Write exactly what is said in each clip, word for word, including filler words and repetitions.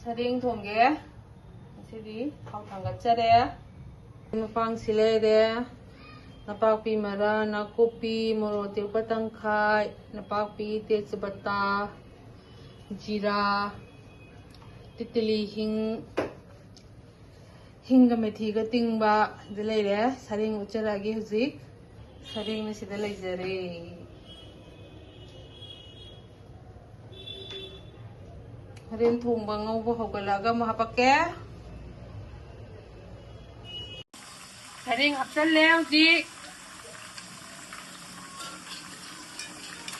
ꯁꯔꯦꯡ ꯊꯣꯡꯒꯦ꯫ ꯉꯁꯤꯗꯤ ꯊꯥꯎ ꯊꯥꯡꯒꯠꯆꯔꯦ꯫ ꯃꯄꯥꯡꯁꯤ ꯂꯩꯔꯦ꯫ ꯅꯄꯥꯛꯄꯤ ꯃꯔꯥ, ꯅꯥꯀꯨꯞꯄꯤ, ꯃꯣꯔꯣꯛ ꯑꯇꯦꯛꯄ ꯇꯪꯈꯥꯏ, ꯅꯄꯥꯛꯄꯤ, ꯇꯦꯖꯄꯇꯥ, ꯖꯤꯔꯥ, ꯇꯤꯇꯤꯂꯤ ꯍꯤꯡ, ꯍꯤꯡꯒ ꯃꯦꯊꯤꯒ ꯇꯤꯡꯕ ꯑꯗꯨ ꯂꯩꯔꯦ꯫ ꯁꯔꯦꯡ ꯎꯠꯆꯔꯛꯑꯒꯦ ꯍꯧꯖꯤꯛ꯫ ꯁꯔꯦꯡꯅ ꯁꯤꯗ ꯂꯩꯖꯔꯦ꯫ ꯍꯣꯔꯦꯟ ꯊꯣꯡꯕ ꯉꯧꯕ ꯍꯧꯒꯠꯂꯛꯑꯒ ꯑꯃꯨꯛ ꯍꯥꯄꯛꯀꯦ꯫ ꯁꯔꯦꯡ ꯍꯥꯞꯆꯜꯂꯦ ꯍꯧꯖꯤꯛ꯫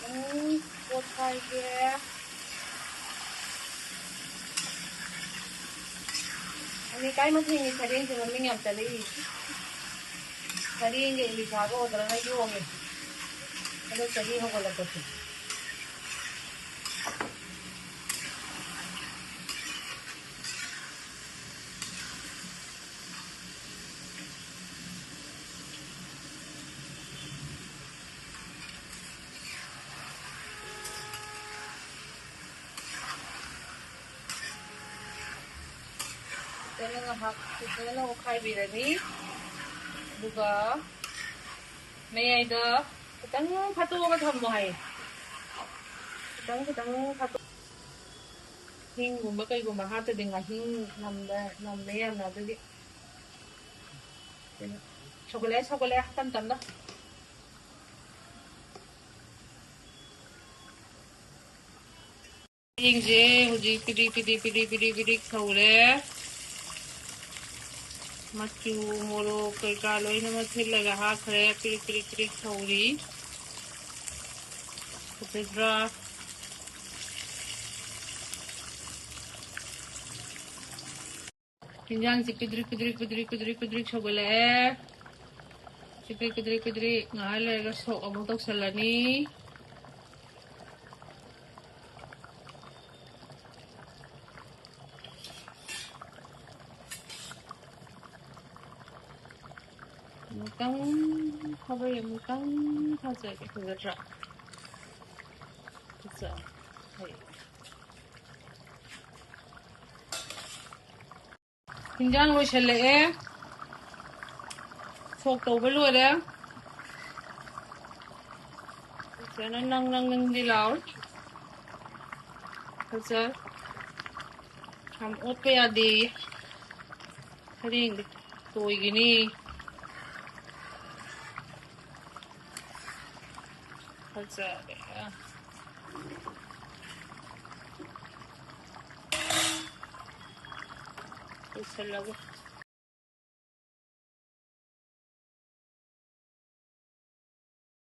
ꯎꯝ, ꯄꯣꯠ ꯈꯥꯏꯒꯦ꯫ ꯑꯅꯤ ꯀꯥꯏ ꯃꯊꯦꯜꯒꯤ ꯁꯔꯦꯡꯁꯦ ꯃꯃꯤꯡ ꯌꯥꯝ ꯆꯠꯂꯛꯏ꯫ ꯁꯔꯦꯡꯒ ꯏꯂꯤꯁꯥꯒ ꯑꯣꯏꯗ꯭ꯔꯒ ꯌꯣꯡꯉꯦ꯫ ꯍꯟꯗꯛ ꯆꯍꯤ ꯍꯧꯒꯠꯂꯛꯄꯁꯦ꯫ ꯐꯖꯅ ꯉꯥꯏꯍꯥꯛ ꯐꯖꯅ ꯑꯣꯠꯈꯥꯏꯕꯤꯔꯅꯤ꯫ ꯑꯗꯨꯒ ꯃꯌꯥꯏꯗ ꯈꯤꯇꯪ ꯐꯠꯇꯣꯛꯑꯒ ꯊꯝꯃꯣ ꯍꯥꯏꯌꯦ꯫ ꯈꯤꯇꯪ ꯈꯤꯇꯪ ꯐꯠꯇꯣꯛ-, ꯍꯤꯡꯒꯨꯝꯕ ꯀꯩꯒꯨꯝꯕ ꯍꯥꯞꯇ꯭ꯔꯗꯤ ꯉꯥꯍꯤꯡ ꯅꯝꯕ, ꯅꯝꯃꯦ ꯌꯥꯝꯅ꯫ ꯑꯗꯨꯒꯤ ꯀꯩꯅꯣ, ꯁꯧꯒꯠꯂꯛꯑꯦ, ꯁꯧꯒꯠꯂꯛꯑꯦ, ꯇꯞ ꯇꯞꯅ꯫ ꯆꯦꯡꯁꯦ ꯍꯧꯖꯤꯛ ꯄꯤꯗꯤꯛ ꯄꯤꯗꯤꯛ ꯄꯤꯗꯤꯛ ꯄꯤꯗꯤꯛ ꯄꯤꯗꯤꯛ ꯁꯧꯔꯦ꯫ ꯃꯆꯨ, ꯃꯣꯔꯣꯛ ꯀꯩꯀꯥ ꯂꯣꯏꯅꯃꯛ ꯊꯤꯠꯂꯒ ꯍꯥꯞꯈ꯭ꯔꯦ꯫ ꯄꯤꯗꯤꯛ ꯄꯤꯗꯤꯛ ꯄꯤꯗꯤꯛ ꯁꯧꯔꯤ꯫ ꯐꯖꯗ꯭ꯔꯥ? ꯍꯤꯟꯖꯥꯡꯁꯤ ꯄꯤꯗ꯭ꯔꯤꯛ ꯄꯤꯗ꯭ꯔꯤꯛ ꯄꯤꯗ꯭ꯔꯤꯛ ꯄꯤꯗ꯭ꯔꯤꯛ ꯄꯤꯗ꯭ꯔꯤꯛ ꯁꯧꯒꯠꯂꯛꯑꯦ꯫ ꯄꯤꯗ꯭ꯔꯤꯛ ꯄꯤꯗ꯭ꯔꯤꯛ ꯄꯤꯗ꯭ꯔꯤꯛ ꯉꯥꯏꯍꯥꯛ ꯂꯩꯔꯒ ꯁꯣꯛ ꯑꯃꯨꯛ ꯇꯧꯁꯜꯂꯅꯤ꯫ ꯑꯃꯨꯛꯇꯪ ꯈꯥꯕꯩ ꯑꯃꯨꯛꯇꯪ ꯊꯥꯖꯒꯦ꯫ ꯐꯖꯗ꯭ꯔꯥ? ꯐꯖ-, ꯍꯩ꯫ ꯏꯟꯖꯥꯡ ꯂꯣꯏꯁꯜꯂꯛꯑꯦ꯫ ꯁꯣꯛ ꯇꯧꯕ ꯂꯣꯏꯔꯦ꯫ ꯐꯖꯅ ꯅꯪ ꯅꯪ ꯅꯪꯗꯤ ꯂꯥꯎ꯫ ꯐꯖ꯫ ꯌꯥꯝ ꯑꯣꯠꯄ ꯌꯥꯗꯦ꯫ ꯁꯔꯦꯡꯗꯤ ꯇꯣꯏꯒꯤꯅꯤ꯫ ꯐꯖꯔꯦ꯫ ꯂꯣꯏꯁꯜꯂꯒꯦ꯫